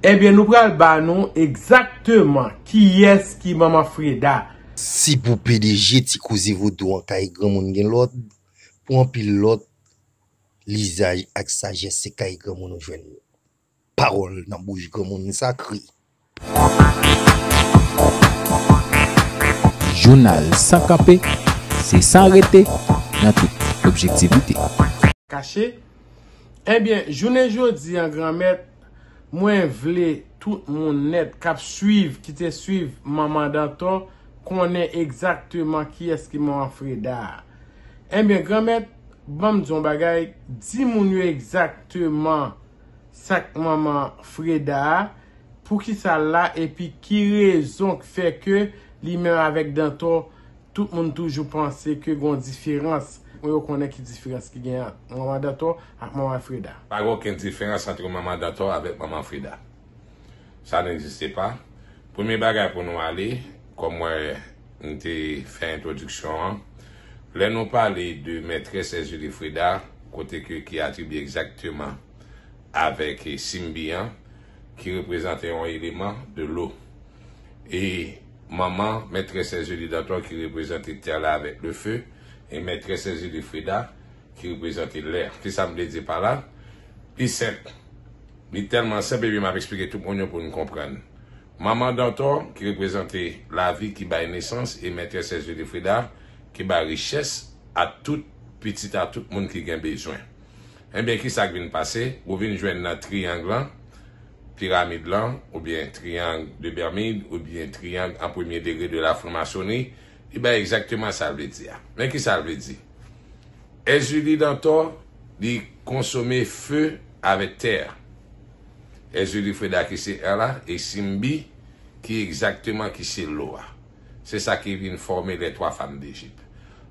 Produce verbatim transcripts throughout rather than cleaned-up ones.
Ebyen, nou pral ba nou egzakteman kiyès ki manman Freda. Si pou P D G Ti Koze Vodou an kay granmoun gen lòd, pou anpil lòt, lizaj ak sajès se kay granmoun ou jwenn yo. Pawòl nan bouch granmoun sakre. Jounal san kanpe, se san rete, nan tout objektivite. Kache. Ebyen, jounen jodi an, Granmèt, mwen vle tout moun nèt k ap swiv, ki te swiv Manman Dantò, konnen egzakteman kiyès ki manman Freda a. Ebyen, Granmèt, ban m di yon bagay, di moun yo egzakteman sa k manman Freda a, poukisa l la, epi ki rezon k fè ke li menm avèk Dantò, tout moun toujou panse ke gon diferans. Mwen yo konnen ki diferans ki gen ant Manman Dantò ak Manman Freda. Pa gen okenn diferans ant Manman Dantò avèk Manman Freda. Sa n egziste pa. Premye bagay pou nou ale, kòm mwen m te fè entwodiksyon an, lè nou pale de mètrès Èzili Freda, kote ke ki atribye egzakteman avèk Simbi an, ki reprezante yon eleman de lo. E manman, mètrès Èzili Dantò ki reprezante tè la avèk le feu, e mètrès Èzili Freda ki reprezante lè. Kisa m vle di pa la? Li senp. Li tèlman senp epi m ap eksplike tout moun yo pou n konprann. Manman Dantò ki reprezante lavi ki bay nesans e mètrès Èzili Freda ki bay richès a tout pitit a tout moun ki gen bezwen. Enben, kisa k vin pase? Ou vin jwenn nan triyang lan, piramid lan, oubyen triyang de Bèmid, oubyen triyang an premye degre de la franmasoni, li bay egzakteman sa l vle di a. Men kisa l vle di? Èzili Dantò, li konsome feu avèk tè. Èzili Freda ki se air la, e Simbi ki egzakteman ki se lo a. Se sa ki vin fòme les trois femmes d'Égypte.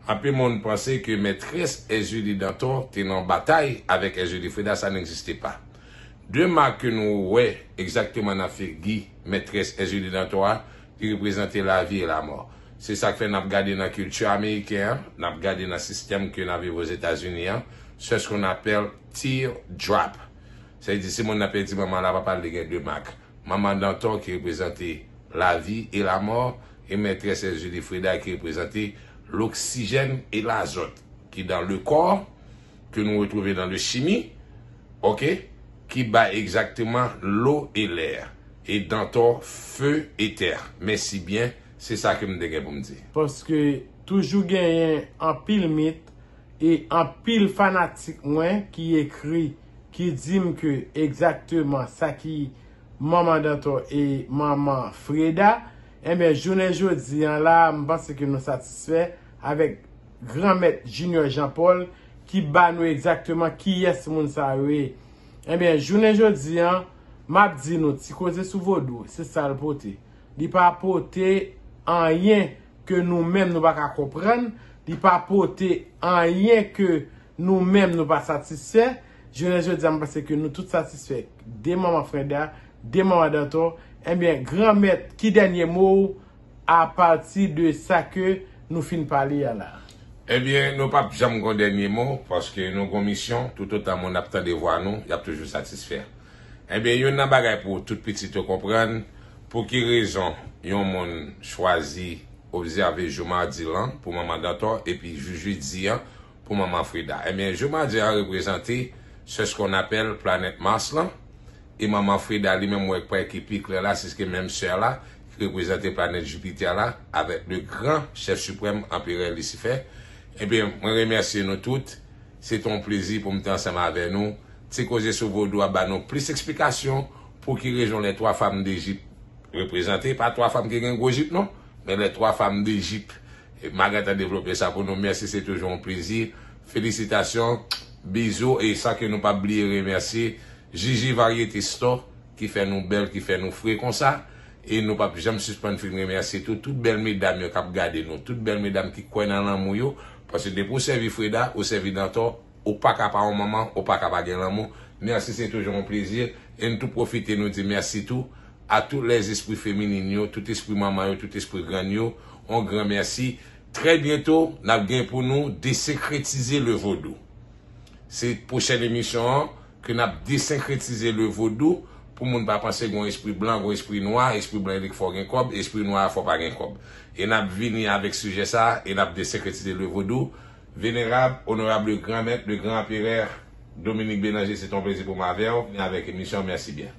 Anpil moun panse ke mètrès Èzili Dantò te nan batay avèk Èzili Freda, sa n egziste pa. De mak ke nou wè egzakteman nan figi mètrès Èzili Dantò a, li reprezante lavi e lamò. Se sa k fè n ap gade nan kilti ameriken an, n ap gade nan sistèm ke n ap viv Ozetazini an, c'est ce qu'on appelle teardrop. Sa vle di, si moun nan pèdi manman l, a papa l, li gen de mak. Manman Dantò ki reprezante lavi e lamò, e mètrès Èzili Freda ki reprezante loksijèn e lazòt ki dans le corps, ke nou retwouve dans le chimie, oke, ki bay egzakteman lo e lè, e Dantò feu et terre. Mèsi byen, se sa ke m te gen pou m di. Paske toujou genyen anpil mit e anpil fanatik mwen ki ekri, ki di m ke egzakteman sa ki Manman Dantò e Manman Freda. Enben, jounen jodi an la, m panse ke nou satisfè avèk Granmèt Junior Jean Paul ki ba nou egzakteman kiyès moun sa yo ye. Enben, jounen jodi an, m ap di nou, Ti Koze sou Vodou, se sa l pote. Li pa pote anyen ke nou menm nou pa ka konprann, li pa pote anyen ke nou menm nou pa satisfè. Jounen jodi a, m panse ke nou tout satisfè de Manman Freda, de Manman Dantò. Enben, Granmèt, ki dènye mo w apati de sa ke nou fin pale a la? Ebyen, nou p ap janm gon dènye mo, paske nou gon misyon, toutotan moun ap tande vwa nou, y ap toujou satisfè. Ebyen, youn nan bagay pou tout pitit yo konprann, pou ki rezon yon moun chwazi obsève jou madi lan pou Manman Dantò, epi jou jedi an pou Manman Freda. Ebyen, jou madi an reprezante, c'est ce qu'on appelle planèt Mars lan, e Manman Freda li menm, ou wè, ki pi klè la, se ke menm sè la, ki reprezante planèt Jipitè la, avèk le gran chèf siprèm, anperè Lisifè. Ebyen, mwen remèsye nou tout. Se te yon plezi pou m te ansanm avè nou. Ti Koze sou Vodou ap ba nou plis eksplikasyon pou ki rezon les trois femmes d'Égypte reprezante, pa twa fanm ki gen gwo jip non, men les trois femmes d'Égypte. E m a gentan devlope sa pou nou. Mèsi, se toujou yon plezi. Felisitasyon, bizou, e sa ke nou p ap bliye remèsye Jiji Varyete Store ki fè nou bèl, ki fè nou fre konsa. E nou p ap janm sispann fin remèsye tou, tout bèl medam yo k ap gade nou, tout bèl medam ki kwè nan lanmou yo, paske depi w sèvi Freda, ou sèvi Dantò, ou pa ka pa yon manman, ou pa ka pa gen lanmou. Mèsi, se toujou yon plezi. E n tou pwofite nou di mèsi tou a tout lèzespri feminin yo, tout espri manman yo, tout espri grann yo, yon gran mèsi. Trè byento, n ap gen pou nou desenkretize le vodou. Se pwochèn emisyon an ke n ap desenkretize le vodou, Pou moun pa panse gon espri blan, gon espri nwa, espri blan li k fè w gen kòb, espri nwa a fè w pa gen kòb. E n ap vini avèk sijè sa a, e n ap desenkretize le vodou. Venerab, onorab le gran mèt, le gran anperè, Dominique Bélanger, se t on plezi pou m avè w. Vini avèk emisyon, mèsi byen.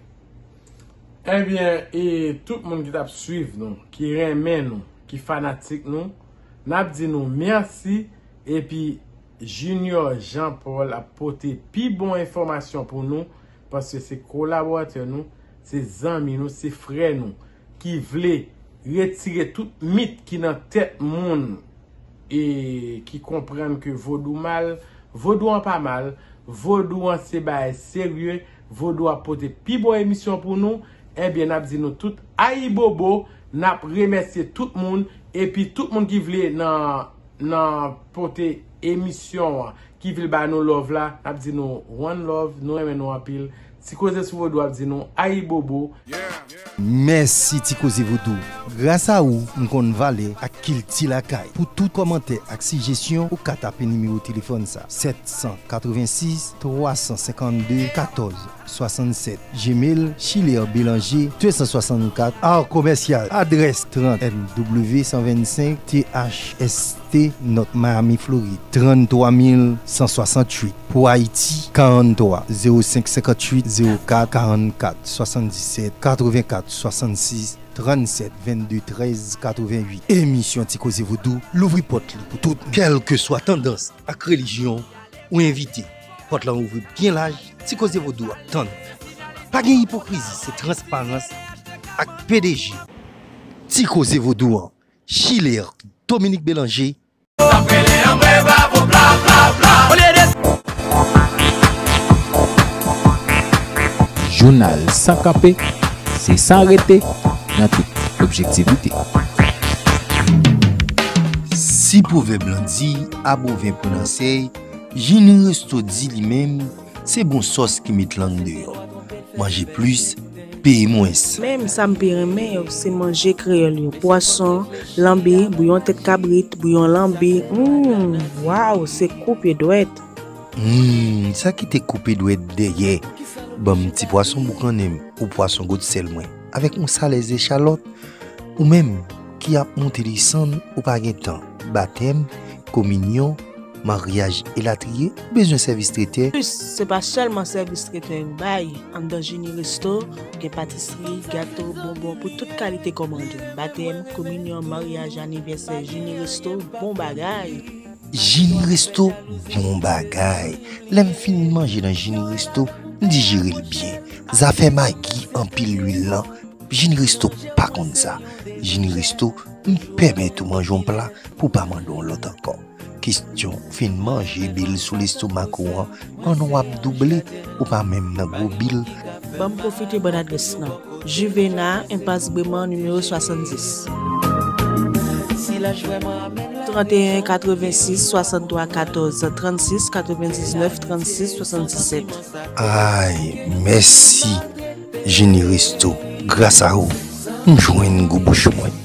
Ebyen, e tout moun ki t ap swiv nou, ki renmen nou, ki fanatik nou, n ap di nou mèsi, epi Junior Jean Paul ap pote pi bon enfòmasyon pou nou, paske se kolaboratè nou, se zanmi nou, se frè nou, ki vle retire tout mit ki nan tèt moun e ki konprann ke vodou mal, vodou an pa mal, vodou an se bagay serye, vodou ap pote pi bon emisyon pou nou, ebyen n ap di nou tout ayibobo, n ap remèsye tout moun, epi tout moun ki vle nan, nan pote emisyon an, ki vle ba nou love la, n ap di nou one love, nou renmen nou anpil. Ti Koze sou Vodou ap di nou ayibobo. Mèsi Ti Koze Vodou. Gras a ou, m konn valè ak kilti lakay. Pou tout kòmantè ak sijesyon, ou ka tape nimewo telefòn sa, sèt san katrevensis, twa san senkannde, katòz swasannsèt. Gmail, Chiler Bélanger de san swasannkat, ar komèsyal, adrès trant M W san vennsenk T H S T, North Miami, Florid, tranntwa mil san swasanntuit. Pou Ayiti, karanntwa zewo senk senkantuit zewo kat karannkat swasanndisèt katrevenkat swasannsis, trannsèt vennde trèz katrevenwit. Emisyon Ti Koze Vodou louvri pòt li pou tout moun. Kèlkeswa tandans ak relijyon, ou envite. Pòt lan ouvri byen laj, Ti Koze Vodou ap tann ou. Pa gen ipokrizi, se transparans ak P D G. Ti Koze Vodou an, Chiler Dominique Bélanger. Jounal san kanpe, se san rete, nan tout objektivite. Si pwovèb lan di, a bon ven pran nan sèy, Jini Resto di li menm, se bon sòs ki met lang deyò. Manje plis, peye mwens. Menm sa m pi renmen yo, se manje kreyòl yo. Pwason, lanbi, bouyon tèt kabrit, bouyon lanbi. Hum, waw, se koupe dwèt. Hum, sa ki te koupe dwèt dèyè. Ban m ti pwason boukannen m, ou pwason gwosèl mwen, avèk yon salèz echalòt. Ou menm ki ap monte desann, ou pa gen tan. Batèm, kominyon, maryaj, elatriye, ou bezwen sèvis tretè? Plis, se pa sèlman sèvis tretè yo bay. Anndan Jini Resto, gen patisri, gato, bonbon pou tout kalite kòmande. Batèm, kominyon, maryaj, anivèsè, Jini Resto, bon bagay! Jini Resto, bon bagay! Lè m fin manje nan Jini Resto, m dijere l byen. Zafè magi anpil lwil lan, Jini Resto pa konn sa. Jini Resto, m pèmèt ou manje yon pla pou w pa mande yon lòt ankò. Kesyon fin manje bil sou lestomak ou an, an w ap double, ou pa menm nan gwo bil. Ban m pwofite ban n adrès lan. Juvena, Enpas Breman, nimewo swasanndis. Tranteyen katrevensis swasanntwa katòz trannsis, katrevendiznèf trannsis swasanndisèt. Ay, mèsi, Jini Resto. Gras a ou, m jwenn gou bouch mwen.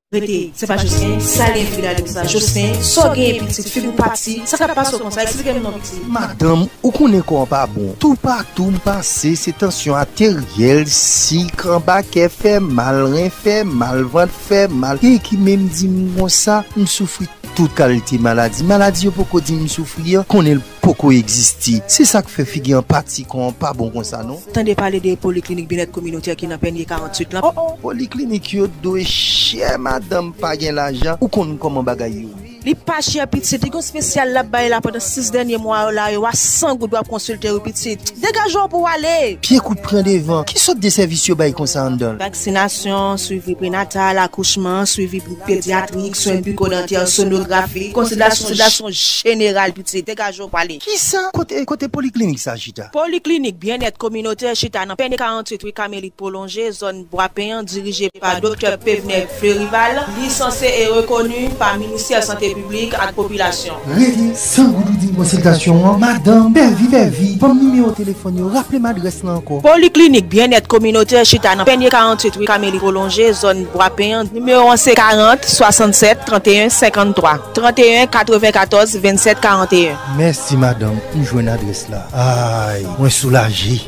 Rete, se pa Jocelyn, sa li enfidèl sa. Jocelyn, sa w genyen pitit, figi w pati, sa k ap pase w konsa, eksplike m non pitit. Madanm, ou konnen kò an pa bon. Toupatou m pase, se tansyon ateryèl, sik, anba kè fè mal, ren fè mal, vant fè mal. Gen ki menm di m konsa, m soufri tout kalite maladi. Maladi yo poko di m soufri an, konnen l poko egziste. Se sa k fè figi an pati, kò an pa bon konsa non. Tande pale de poliklinik byennèt kominotè ki nan Pènye karanntuit lan. Oh, oh, poliklinik yo dwe chè, madanm pa gen lajan. Ou konn kòman bagay yo ye. Li pa chè pitit, li gon espesyal l ap bay la pandan sis dènye mwa yo la, yo a san goud w ap konsilte wi pitit. Degaje w pou w ale. Pye kout pran devan. Ki sòt de sèvis yo bay konsa anndan l? Vaksinasyon, swivi prenatal, akouchman, swivi pedyatrik, swen biko-dantè, sonografi, konsilyasyon, konsilyasyon jeneral pitit. Degaje w pou w ale. Kisa? Kote, kote poliklinik sa chita? Poliklinik byennèt kominotè chita nan Pènye karanntuit wi Kamelit Pwolonje, zòn Bwapen an, dirije pa Doktè Pevner Fleurival, lisanse e rekoni pa Ministè Sante piblik ak popilasyon. Rele san goud ou di m konsiltasyon an, madanm, pèvi, pèvi, ban m nimewo telefòn yo, raple m adrès la ankò. Poliklinik Byennèt Kominotè chita nan Pènye karanntuit ri Kameli Pwolonje, zòn Bwapen an, nimewo an se karant, swasannsèt, tranteyen, senkanntwa, tranteyen, katrevenkatòz, vennsèt, karanteyen. Mèsi, madanm, m jwenn adrès la. Ay, mwen soulaje.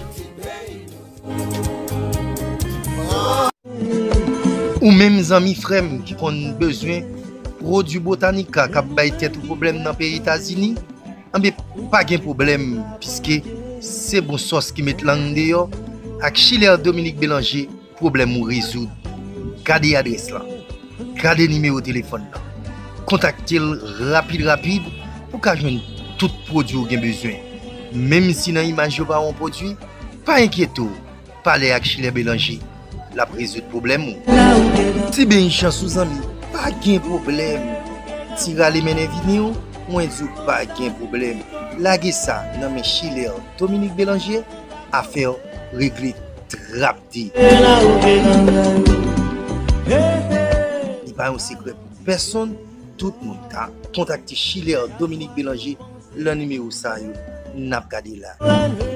Ou menm zanmi frè m ki konn bezwen pwodui Botanica k ap bay tèt ou pwoblèm nan peyi Etazini, anben, pa gen pwoblèm, piske se bon sòs ki met lang deyò ak Chilè Dominique Bélanger, pwoblèm ou rezoud. Gade adrès lan. Gade nimewo telefòn nan. Kontakte l rapid rapid pou w ka jwenn tout pwodui w gen bezwen. Menm si nan imaj yo pa wè yon pwodui, pa enkyete w. Pale ak Chilè Belanje, l ap rezoud pwoblèm ou. Ti beny chans ou zanmi, pa gen pwoblèm. Ti rale mennen vini w, mwen di w pa gen pwoblèm. Lage sa nan men Chilè Dominique Belanje, afè w regle trapde. Li pa yon sekrè pou pèsonn, tout moun ka kontakte Chilè Dominique Belanje nan nimewo sa yo n ap gade la.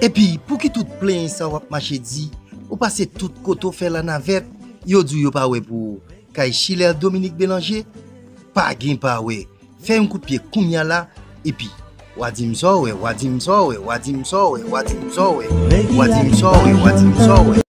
Epi, pou ki tout plenyen sa w ap mache di, ou pase tout kote w fè lanavèt, yo di w yo pa wè pou ou. Kay Chilè Dominique Belanje, pa gen pa wè. Fè yon kout pye kounya la, epi, w a di m sa w wè, w a di m sa w wè, w a di m sa w wè, w a di m sa w wè, w a di m sa w wè, w a di m sa w wè.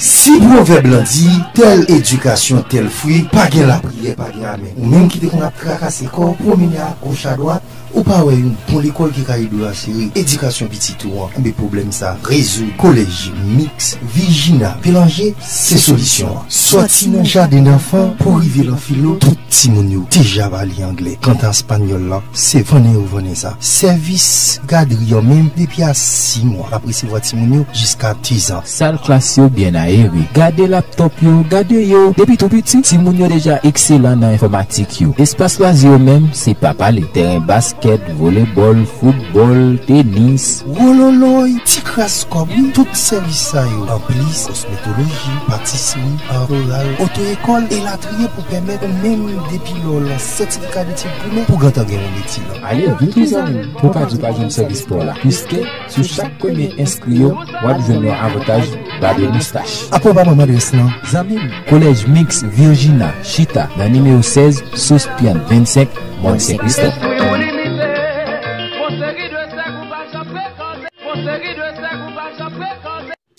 Si pwovèb lan di, tèl edikasyon, tèl fwi, pa gen lapriyè, pa gen amèn. Ou menm ki te konn ap trakase kò w, pwomennen agoch adwat, ou pa wè yon bon lekòl ki ka ede w asire edikasyon pitit ou an, enben pwoblèm sa rezoud. Kolèj Miks Virginia Belanje se solisyon an. Sòti nan jaden danfan pou rive lan filo, tout timoun yo deja pale anglè. Kanta espanyòl la, se vannen yo vannen sa. Sèvis gadri an menm, depi a sis mwa, l ap resevwa timoun yo jiska dizan. Sal klas yo byen ayere. Gade laptòp yo, gade yo. Depi tou piti, timoun yo deja ekselan nan enfòmatik yo. Espas lwazi yo menm, se pa pale. Tèren baskèt, volebòl, foutbòl, tenis. Wololoy, ti kras kòb, wi. Tout sèvis sa yo. Anplis, kosmetoloji, patisri, art floral, oto-ekòl, elatriye pou pèmèt ou menm depi lè w lan sètifika detid primè pou gentan gen yon metye lan. Ale, vin tou zanmi m, pou w pa di w pa jwenn sèvis pa w la. Piske, sou chak premye enskri yo, w ap jwenn yon avantaj bade moustach. Apa w pa ban m adrès lan? Zanmi m, Kolèj Miks Virginia chita nan nimewo sèz, Sospian vennsenk, Mòn Senk Kristòf.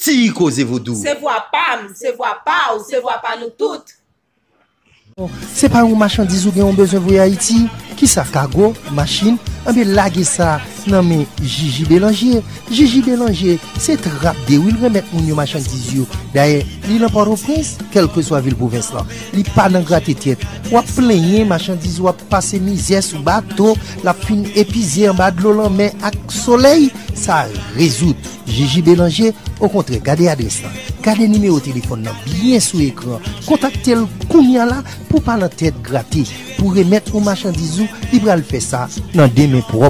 Ti koze vodou. Se vwa pa m, se vwa pa w, se vwa pa nou tout. Se pa yon machandiz ou gen yon bezwen voye Ayiti? Kisa, kago, machin? Anben lage sa nan men Jiji Belanje. Jiji Belanje, se trapde wi, l remèt moun yo machandiz yo. Dayè, li nan Pòtoprens, kèlkeswa vil pwovens lan. Li pa nan grate tèt. W ap plenyen machandiz ou ap pase mizè sou bato, l ap fin epize anba dlo lanmè ak solèy, sa rezoud. Jiji Belanje, okontrè, gade adrès lan. Gade nimewo telefòn nan byen sou ekran. Kontakte l kounya la pou pa nan tèt grate. Pou remèt ou machandiz ou, li pral fè sa nan de men pwòp.